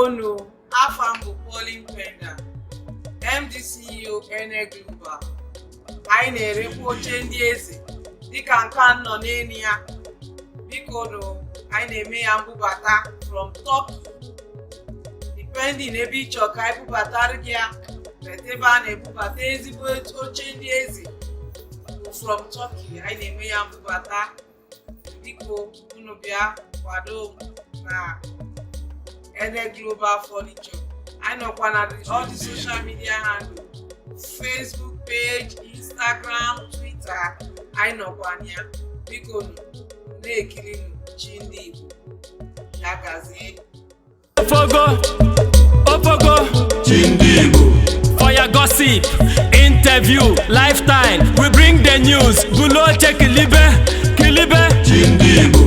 Ndewonu, afa m bụ Pauline Penda, MD CEO Ene Global. Anyị na-erekwa oche ndị eze dịka nke a nọ n'elu ya. Biko nụ, anyị na-eme ya mbubata from Turkey. Depending ebe ị chọrọ ka anyị bubatara gị ya, but ebe a na-ebubata ezigbo oche ndị eze bụ from Turkey. Anyị na-eme ya mbubata. Biko unu bịa kwado m na Ene Global Furniture. Anyị nọkwa na all the social media handle, Facebook page, Instagram, Twitter, anyị nọkwa na ya. Biko nụ, na-ekiri nụ Chi Ndị Igbo. Ya gazie. Ofogo, Ofogo, Chi Ndị Igbo. For your gossip, interview, lifestyle, we bring the news. Bulu oche kilibe, kilibe. Chi Ndị Igbo.